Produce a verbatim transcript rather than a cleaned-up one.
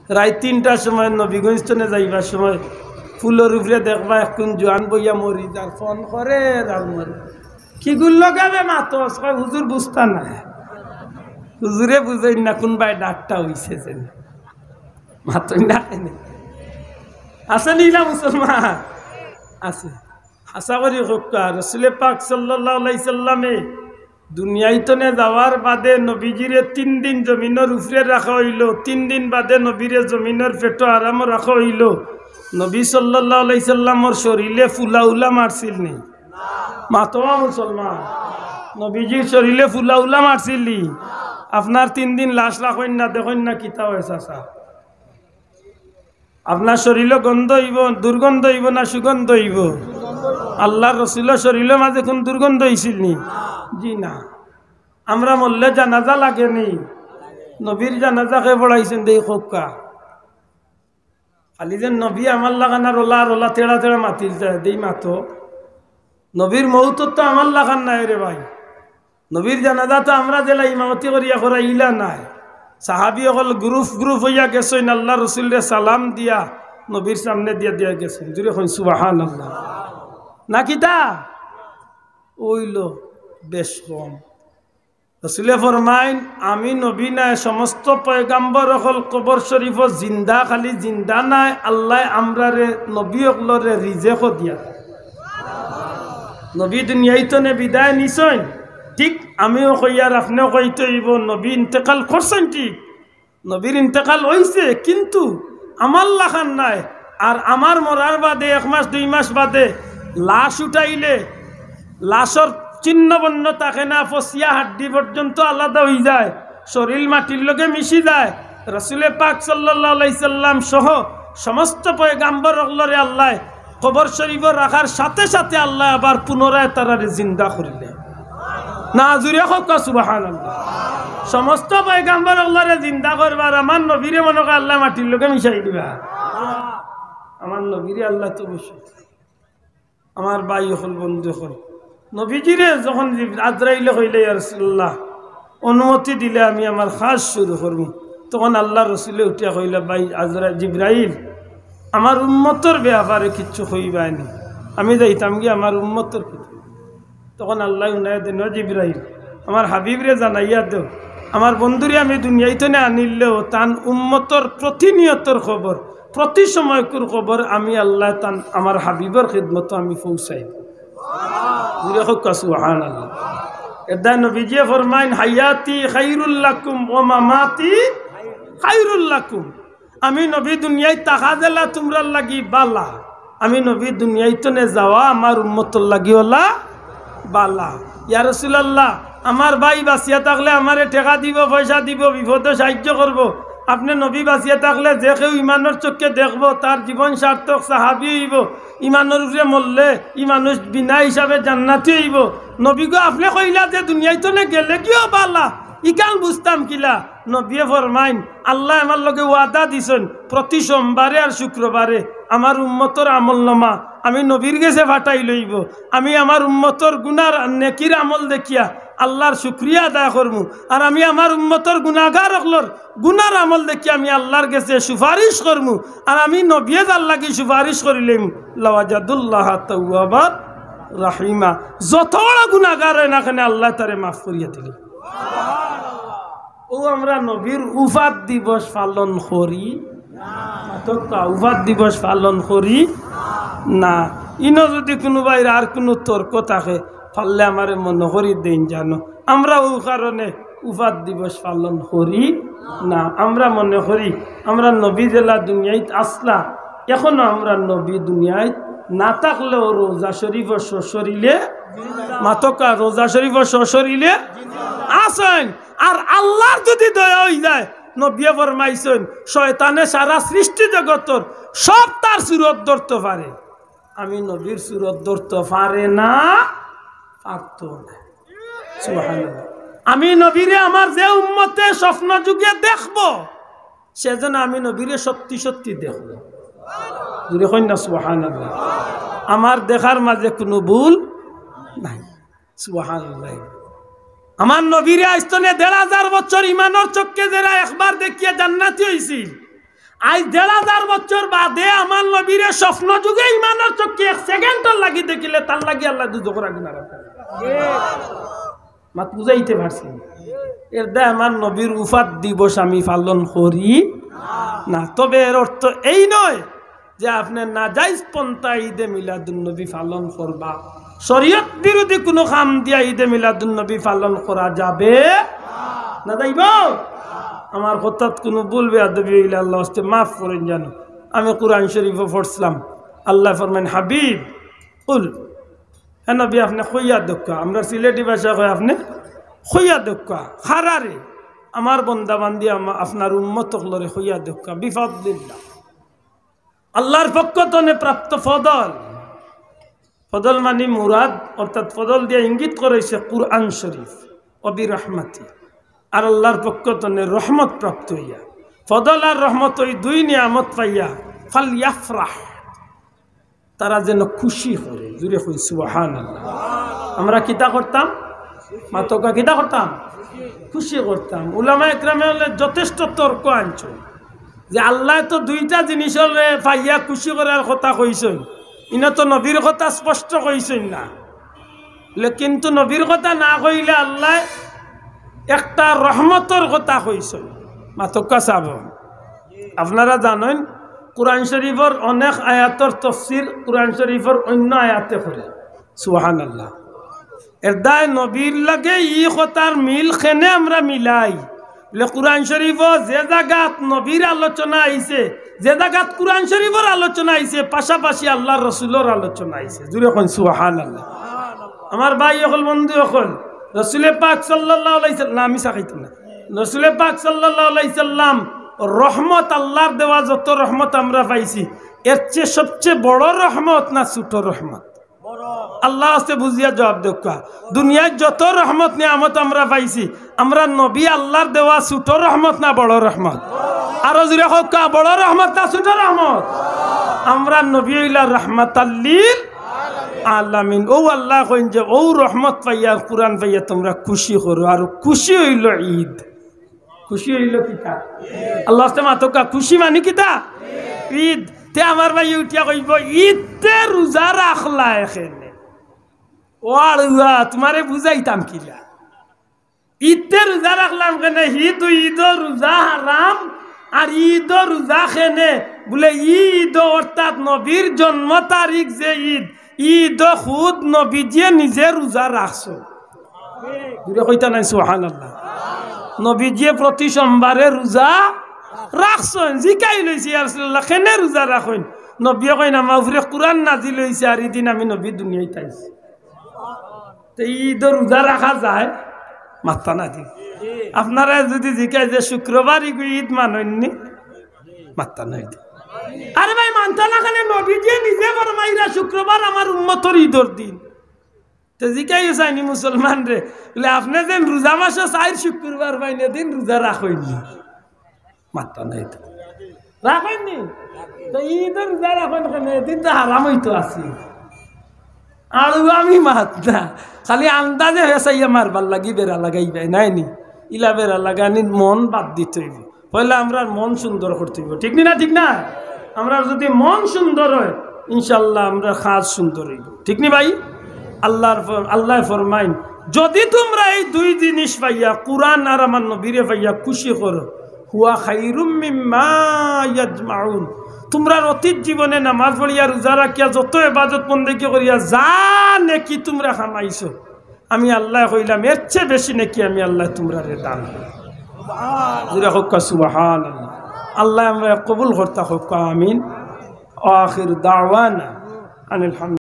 রাইত তিনটার সময় নবীগঞ্জ তনে যাইবার সময় পুলর উপরে দেখবা একুন জোয়ান বইয়া মরি যার, ফোন করের আর মরি। কিগুর লগে বে মাতস? কয়, "হুজুর বুঝতা নায়।" হুজুরে বুঝইন না কুনবায় ডাকটা অইছে যেন। মাতইন না কেনে? আছে নি না মুসলমান? আছে। হাছা করি কউক্কা, রসুলে পাক সাল্লাল্লাহু আলাইহি সাল্লামে দুনিয়াইতনে যাওয়ার বাদে নবীজিরে তিন দিন জমিনর উপরে রাখা অইলো, তিন দিন বাদে নবীরে জমিনর পেটো আরামো রাখা অইলো। নবী সাল্লাল্লাহু আলাইহি সাল্লামর শরীলে ফুলা উলা মারছিল নি? মাতো মুসলমান, নবীজির শরীলে ফুলা উলা মারছিল নি? আপনার তিন দিন লাশ রাখইন না, দেখইন না কিতা অয় চাচা। আপনার শরীলো গন্ধ অইবো, দুর্গন্ধ অইবো না সুগন্ধ অইবো? আল্লার রসুলর শরীলর মাঝে কুন দুর্গন্ধ অইছিল নি? জি না। আমরা মরলে জানাজা লাগে নি? নবীর জানাজা কে পড়াইছইন দেই কউক্কা। খালি যে নবী আমার লাখান আর অলা আর অলা তেড়া তেড়া মাতিল যায়, দেই মাতো। নবীর মউত তো আমার লাখান নায় রে ভাই। নবীর জানাজা তো আমরা যেলা ইমামতি করিয়া করাই ইলা নায়। সাহাবী অকল group group অইয়া গেছইন, আল্লার রসুলরে সালাম দিয়া নবীর সামনে দিয়া দিয়া গেছইন। জুরে কইন সুবহানাল্লাহ। না কিতা? অইলো বেশ কম। রসুলে ফরমাইন, "আমি নবী নায়, সমস্ত পয়গাম্বর অকল কবর শরীফো জিন্দা, খালি জিন্দা নায়, আল্লায় আমরারে নবী অকলরে রিজেকও দিয়া।" নবী দুনিয়াইতনে বিদায় নিছইন, ঠিক আমিও কইয়ার আপনেও কইতে অইবো, নবী ইন্তেকাল করছইন ঠিক, নবীর ইন্তেকাল অইছে, কিন্তু আমার লাখান নায়। আর আমার মরার বাদে এক মাস দুই মাস বাদে লাশ উঠাইলে লাশর চিহ্ন বর্ণ থাকে না, ফসিয়া হাড্ডি পর্যন্ত আলাদা অইযায়, শরীল মাটির লগে মিশি যায়। রসুলে পাক সাল্লাল্লাহু আলাইহি সাল্লাম সহ সমস্ত পয়গাম্বর অকলরে আল্লায় কবর শরীফো রাখার সাথে সাথে আল্লায় আবার পুনরায় তারারে জিন্দা করিলে। না, জুরে কউক্কা সুবহানাল্লাহ। সমস্ত পয়গাম্বর অকলরে জিন্দা করবার, আমার নবীরে মনো কয় আল্লায় মাটির লগে মিশাই দিবা। আমার নবীরে আল্লায় তো অবশ্যই। আমার ভাই অকল, বন্ধু অকল, নবীজিরে যখন জিব-, আজরাইলে কইলা, "ইয়া রাসূলুল্লাহ, অনুমতি দিলে আমি আমার কাজ শুরু করমু।" তখন আল্লার রসুলে উঠিয়া কইলা, "ভাই আজরা-, জিব্রাইল, আমার উম্মতর ব্যাপারে কিচ্ছু কইবায় নি, আমি যাইতাম গি আমার উম্মতর কিতা।" তখন আল্লায় হুনাইয়া দেইন, "ও জিব্রাইল, আমার হাবিবরে জানাইয়া দেও, আমার বন্ধুরে আমি দুনিয়াইতনে আনিলেও তান উম্মতর প্রতিনিয়তর খবর, প্রতি সময়কুর খবর আমি আল্লায় তান আমার হাবিবর খিদমতো আমি পৌঁছাই।" জুরে কউক্কা সুবহানাল্লাহ। এরদায় নবীজিয়ে ফরমাইন, "হায়াতি খাইরুল লাকুম ওয়া মামাতি খাইরুল লাকুম।" আমি নবী দুনিয়াইত থাকা যেলা তুমরার লাগি বালা, আমি নবী দুনিয়াইতনে যাওয়া আমার উম্মতর লাগি অলা বালা। ইয়া রাসূলুল্লাহ, আমার ভাই বাঁচিয়া থাকলে আমারে টেকা দিবো, পয়সা দিবো, বিপদো সাহায্য করবো। আপনে নবী বাঁচিয়া থাকলে যে কেউ ইমানর চক্ষে দেখবো, তার জীবন সার্থক, সাহাবী অইবো। ইমানর উপরে মরলে ই মানুষ বিনা হিসাবে জান্নাতি অইবো। নবী গো, আপনে কইলা যে দুনিয়াইতনে গেলে গিও বালা, ইখান বুঝতাম কিলা? নবীয়ে ফরমাইন, আল্লায় আমার লগে ওয়াদা দিছইন, প্রতি সোমবারে আর শুক্রবারে আমার উম্মতর আমলনামা আমি নবীর গেছে পাঠাই লইবো। আমি আমার উম্মতর গুনার আর নেকির আমল দেখিয়া আল্লার শুকরিয়া আদায় করমু। আর আমি আমার উম্মতর গুনাগার অকলর গুনার আমল দেখিয়া আমি আল্লার গেছে সুপারিশ করমু। আর আমি নবীয়ে যার লাগি সুপারিশ করিলাইমু, লাওয়াজাদুল্লাহা তাওয়াবান রাহিমা। যত বড় গুনাগার অয় না কেনে, আল্লায় তারে মাফ করিয়া দিলে। অউ আমরা নবীর উফাত দিবস পালন করি না। মাতউক্কা, উফাত দিবস পালন করি না। ইনো যুদি কুনুবায়র আর কুনু তর্ক থাকে, পারলে আমারে মনো করি দেইন জানো। আমরা অউ কারণে উফাত দিবস পালন করি না। আমরা মনে করি আমরার নবী যেলা দুনিয়াইত আছলা, এখনো আমরার নবী দুনিয়াইত না থাকলেও রওজা শরীফো সশরীলে, মাতউক্কা, রওজা শরীফো সশরীলে আছইন। আর আল্লার যুদি দয়া অইযায়, নবীয়ে ফরমাইছইন, শয়তানে সারা সৃষ্টি জগতর সব তার সুরত ধরতো পারে, আমি নবীর সুরত ধরতো পারে না, পারতো না। সুবহানাল্লাহ। আমি নবীরে আমার যে উম্মতে স্বপ্ন যুগে দেখবো, সেজন্য আমি নবীরে সত্যি সত্যি দেখবো। জুরে কইন না সুবহানাল্লাহ। আমার দেখার মাঝে কুনু ভুল নাই। সুবহানাল্লাহ। আমার নবীরে আইজ তনে দেড় হাজার বছর ইমানর চক্ষে যেরা একবার দেখিয়া জান্নাতি অইছিল, আইজ দেড় হাজার বছর বাদে আমার নবীরে স্বপ্ন যুগে ইমানর চক্ষে এক সেকেন্ডর লাগি দেখিলে তার লাগি আল্লায় দুজখর আগুন আরাম করে। মাত বুঝাইতে পারছি? এর দায় আমার নবীর উফাত দিবস আমি পালন করি না। তবে এর অর্থ এই নয় যে আপনে নাজাইজ পন্থা ঈদে মিলাদুন্নবী পালন করবা। শরীয়ত বিরোধী কুনু কাম দিয়া ঈদে মিলাদুন্নবী পালন করা যাবে না, যাইব? আমার কথাত কুনু ভুল বেয়াদবি অইলে আল্লার ওয়াস্তে মাফ করইন জানো। আমি কুরআন শরীফো পড়ছিলাম, আল্লায় ফরমাইন, "হাবিব, কুল।" হে নবী, আপনে কইয়া দেউক্কা, আমরা সিলেটি ভাষায় কই, আপনে কইয়া দেউক্কা, কারারে, আমার বন্দা বান্দি, আমা-, আপনার উম্মত অকলরে কইয়া দেউক্কা, বিফাদলিল্লাহ, আল্লার পক্ষ তনে প্রাপ্ত ফদল। ফদল মানি মুরাদ, অর্থাৎ ফদল দিয়া ইঙ্গিত করাইছে কুরআন শরীফ, অবি রহমাতি, আর আল্লার পক্ষ তনে রহমত প্রাপ্ত অইয়া। ফদল আর রহমত, ওই দুই নিয়ামত পাইয়া, ফাল ইয়াফরাহ, তারা যেন খুশি করে। জুরে কই সুবহানাল্লাহ। আমরা কিতা করতাম? মাতকা কিতা করতাম? খুশি করতাম। উলামা একরামে অকলে যথেষ্ট তর্ক আনছইন যে আল্লায় তো দুইটা জিনিসরে পাইয়া খুশি করার কথা কইছইন, ইনো তো নবীর কথা স্পষ্ট কইছইন না। লে-, কিন্তু নবীর কথা না কইলে আল্লায় একটা রহমতর কথা কইছইন। মাতকা সাব, আপনারা জানইন, কুরআন শরীফর অনেক আয়াতর তফসির কুরআন শরীফর অইন্য আয়াতে করে। সুবহানাল্লাহ। এর দায় নবীর লগে ই কথার মিল কেনে আমরা মিলাই? বলে, কুরআন শরীফো যে জাগাত নবীর আলোচনা আইছে, যে জাগাত কুরআন শরীফর আলোচনা আইছে, পাশাপাশি আল্লার রসুলর আলোচনা আইছে। জুরে কইন সুবহানাল্লাহ। আমার ভাই অকল, বন্ধু অকল, রসুলে পাক সাল্লাল্লাহু আলাইহি সাল্লাম, আমি চা খাইতাম না। রসুলে পাক সাল্লাল্লাহু আলাইহি সাল্লাম রহমত, আল্লার দেওয়া যত রহমত আমরা পাইছি, এর চেয়ে সবচেয়ে বড় রহমত না ছোট রহমত? আল্লার ওয়াস্তে বুঝিয়া জবাব দেউক্কা। দুনিয়ার যত রহমত নিয়ামত আমরা পাইছি, আমরার নবী আল্লার দেওয়া ছোট রহমত না বড় রহমত? আরো জুরে কউক্কা, বড় রহমত না ছোট রহমত? আমরার নবী অইলা রহমাতাল্লিল আলামিন। অউ আল্লায় কইন যে অউ রহমত পাইয়া, কুরআন পাইয়া তুমরা খুশি করো, আর খুশি অইলো ঈদ। খুশি অইলো কিতা? আল্লার ওয়াস্তে মাতকা, খুশি মানি কিতা? ঈদ। তে আমার ভাই উঠিয়া কইবো, "ঈদ তে রুজা রাখলায় কেনে?" ও আড়ুয়া, তুমারে বুঝাইতাম কিলা? ঈদ তে রুজা রাখলাম কেনে? ঈদ, ঈদো রুজা হারাম, আর ঈদো রুজা কেনে? বলে, ঈদ অর্থাৎ নবীর জন্ম তারিখ যে ঈদ, ঈদো খুদ নবীজিয়ে নিজে রুজা রাখছইন। জুরে কইতা নায় সুবহানাল্লাহ? নবীজিয়ে প্রতি সোমবারে রুজা রাখছইন। জিকাইল অইছে, "ইয়া রাসুলাল্লাহ, কেনে রুজা রাখইন?" নবীয়ে কইন, "আমার উপরে কুরআন নাজিল অইছে, আর ইদিন আমি নবী দুনিয়াত আইছি।" তে ঈদো রুজা রাখা যায়? মাত্তা নাই দি। আপনারারে যুদি জিকাই যে শুক্রবার ইগু ঈদ মানইন নি? মাত্তা নাই দি। আরে ভাই, মানতা না কেনে? নবীজিয়ে নিজে ফরমাইরা, "শুক্রবার আমার উম্মতর ঈদর দিন।" তে জিকাইও চাইনি মুসলমানরে, বলে, "আপনে যেন রুজা মাসো চাইর শুক্রবার পাইন, এদিন রুজা রাখইন নি?" মাত্তা নাই তো। রাখইন নি? তো ঈদর রুজা রাখইন কেনে? এদিন তো হারাম অইতো আছে। আর আমি মাত না, খালি আন্দাজে হেসাইয়া মারবার লাগি বেড়া লাগাইবায়, নায় নি? ইলা বেড়া লাগানির মন বাদ দিতে অইবো। পয়লা আমরার মন সুন্দর করতে অইবো, ঠিক নি না? ঠিক না? আমরার যুদি মন সুন্দর অয়, ইনশাআল্লাহ আমরার কাজ সুন্দর অইবো, ঠিক নি ভাই? আল্লার ফর-, আল্লায় ফরমাইন, যুদি তুমরা এই দুই জিনিস পাইয়া, কুরআন আর আমার নবীরে পাইয়া খুশি করো, হুয়া খাইরুম মিম্মা ইয়াজমাউন, তুমরার অতীত জীবনে নামাজ পড়িয়া, রুজা রাখিয়া, যত ইবাদত বন্দেগি করিয়া যা নেকি তুমরা কামাইছো, আমি আল্লায় কইলাম, এর চেয়ে বেশি নেকি আমি আল্লায় তুমরারে দান করমু। জুরে কউক্কা সুবহানাল্লাহ। আল্লায় আমরারে কবুল করতা কউক্কা, আমিন। আখির দাওয়ানা আনিল হামদুলিল্লাহ।